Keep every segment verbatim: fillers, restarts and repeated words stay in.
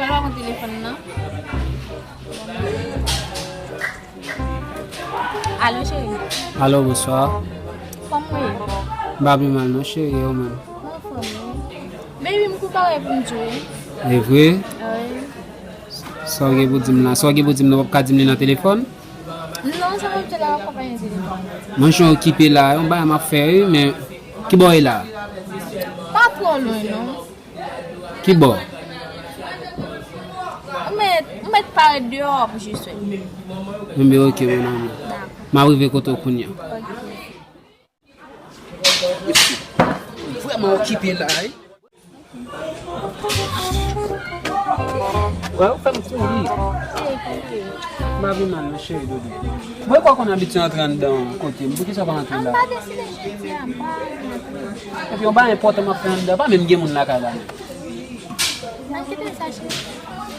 Pral pa pran telefòn nan. Alo, cheri. Alo, bonswa. Kòman w ye? M pa pi mal non, cheri, e ou menm? M anfòm, wi. Baby, m gon bagay pou m di w, wi. E vre? Wi. Sa w gen pou di m la? Sa w gen pou di m nan, w p ap ka di m li nan telefòn? Non, sa m ap di w la, w ap konprann nan telefòn. Mwen jan okipe la, yon bagay m ap fè, wi, men ki bò w ye la? Pa twò lwen, non. Ki bò? Ou mèt, ou mèt parèt deyò pou jis wè. Enben, oke, mon amour. Dakò. M a rive kote w kounye a. Oke. Mesye, ou vrèman okipe la, wi. Wè, ou fè m kouri. Cheri, kouri. M pa pi mal non, cheri doudou. Mwen kwè konn abitye antre anndan kote m. Poukisa w pa antre la? M pa deside jodi a, m pa antre. Epi yon bagay enpòtan m ap fè anndan, pa menm gen moun lakay la non. Nan kite sa, cheri.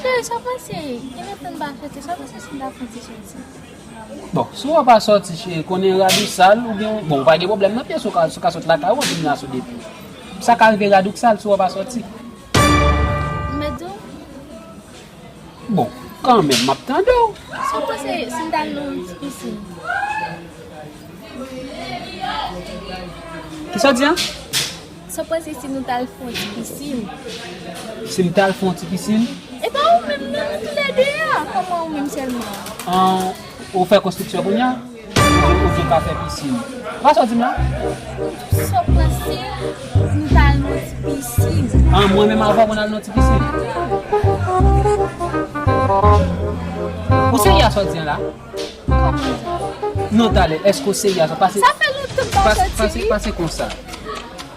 Cheri, sa w panse? Gen lontan m pa soti, sa w panse si m ta fè yon ti soti? Bon, si w pa soti, cheri, konnen Radou sal, ou gen, bon, ou pa gen pwoblèm nan pyès, ou ka, ou ka sot lakay ou, epi m la sou depi. Sa ka rive Radou k sal si w pa soti. M mèt di w? Bon, kanmenm, m ap tande w. Sa w panse si m t al nan yon ti pisin? Kisa w di a? Sa w panse si nou t al fè yon ti pisin? Si m t al fè yon ti pisin? E pa ou menm non, nou toulède a. Kòman ou menm sèlman? An, ou fè konstriksyon kounye a? Ou, ou vle ka fè pisin? Ou pa sa w di m la? Sa w panse nou t al nan yon ti pisin? An, mwen menm avè w pou n al nan yon ti pisin? Ou serye a sa w di a la? Kòman sa? Non, talè, èske w serye a sa? Pase, sa fè lontan m pa pase, soti, pase, wi. Pase konsa.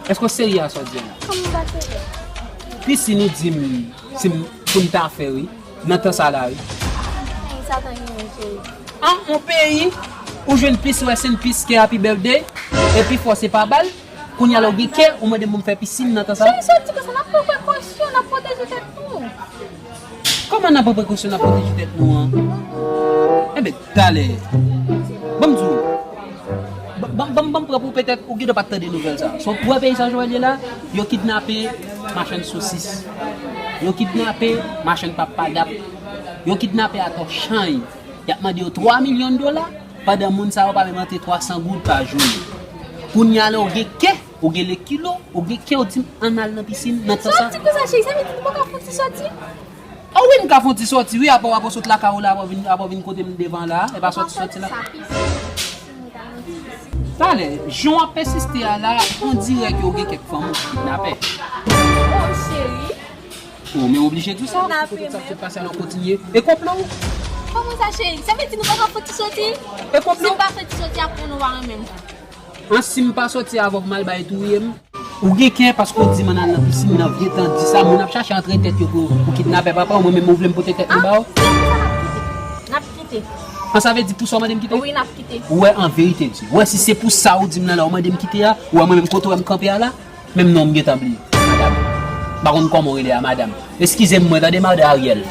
Èske w serye a sa w di a la? Kòman m pa serye? Pisin ou di m, si m, pou m ta fè, wi. Nan tan sa la, wi. Ay, Satan genyen, cheri. An, yon peyi, ou jwenn pis, wè, se yon pis ke happy birthday, epi fò se pa bal, kounye a la ou gen kè, ou mande m pou m fè pisin nan tan sa. Cheri, soti konsa, n ap pran prekosyon, n ap pwoteje tèt nou. Kòman n ap pran prekosyon, n ap pwoteje tèt nou an? Enben, talè. Ban m di w. Ban, ban, ban, ban m pran pou petèt ou gen dwa pa t tande nouvèl sa. Sot wè peyi sa jan l ye la, yo kidnape machann sosis. Yo kidnape machann pap padap. Yo kidnape atò chay. Y ap mande yo twa milyon dola, pandan moun sa yo pa menm antre twa san goud pa jounen. Kounye a la, ou gen kè, ou gen lekilo, ou gen kè, ou di m ann al nan pisin, nan tan sa. Soti konsa, cheri, sa vle di nou pa ka fouti soti? A wi, m ka fè yon ti sòti, wi, apa w, apa w sot lakay ou la, apa w vin, apa w vin kote m devan la, e pa sòti, sòti la. Talè, jan w ap pèsiste a la, on dirè ke w gen kèk fanm ou ki kidnapè. Oh, cheri. Oh, men oblije di sa, pou tout sa k sot pase a, nou kontinye. E konplo w? Kòman sa, cheri? Sa vle di nou pa ka fè ti sòti? E konplo w? Si m pa fè ti sòti, apre nou pa renmen m. An, si m pa sòti avè w, m al bay touye m. Ou gen kè paske w di m ann al nan pisin nan vye tan, di sa, moun ap chache antre tèt yo pou, pou kidnapè papa w, mwen menm ou vle m pote tèt mwen ba w? Ah, si se pou sa n ap kite. N ap kite. An, sa vle di pou sa w mande m kite? Wi, n ap kite. Ou wè, an verite di, ou wè si se pou sa ou di m nan la, ou mande m kite a, ou wè mwen menm kote w wè m kanpe a la, menm non m gentan bliye. Madanm. M pa konn kòman w rele a, madanm. Eskize m mwen, tande, madan Ariel.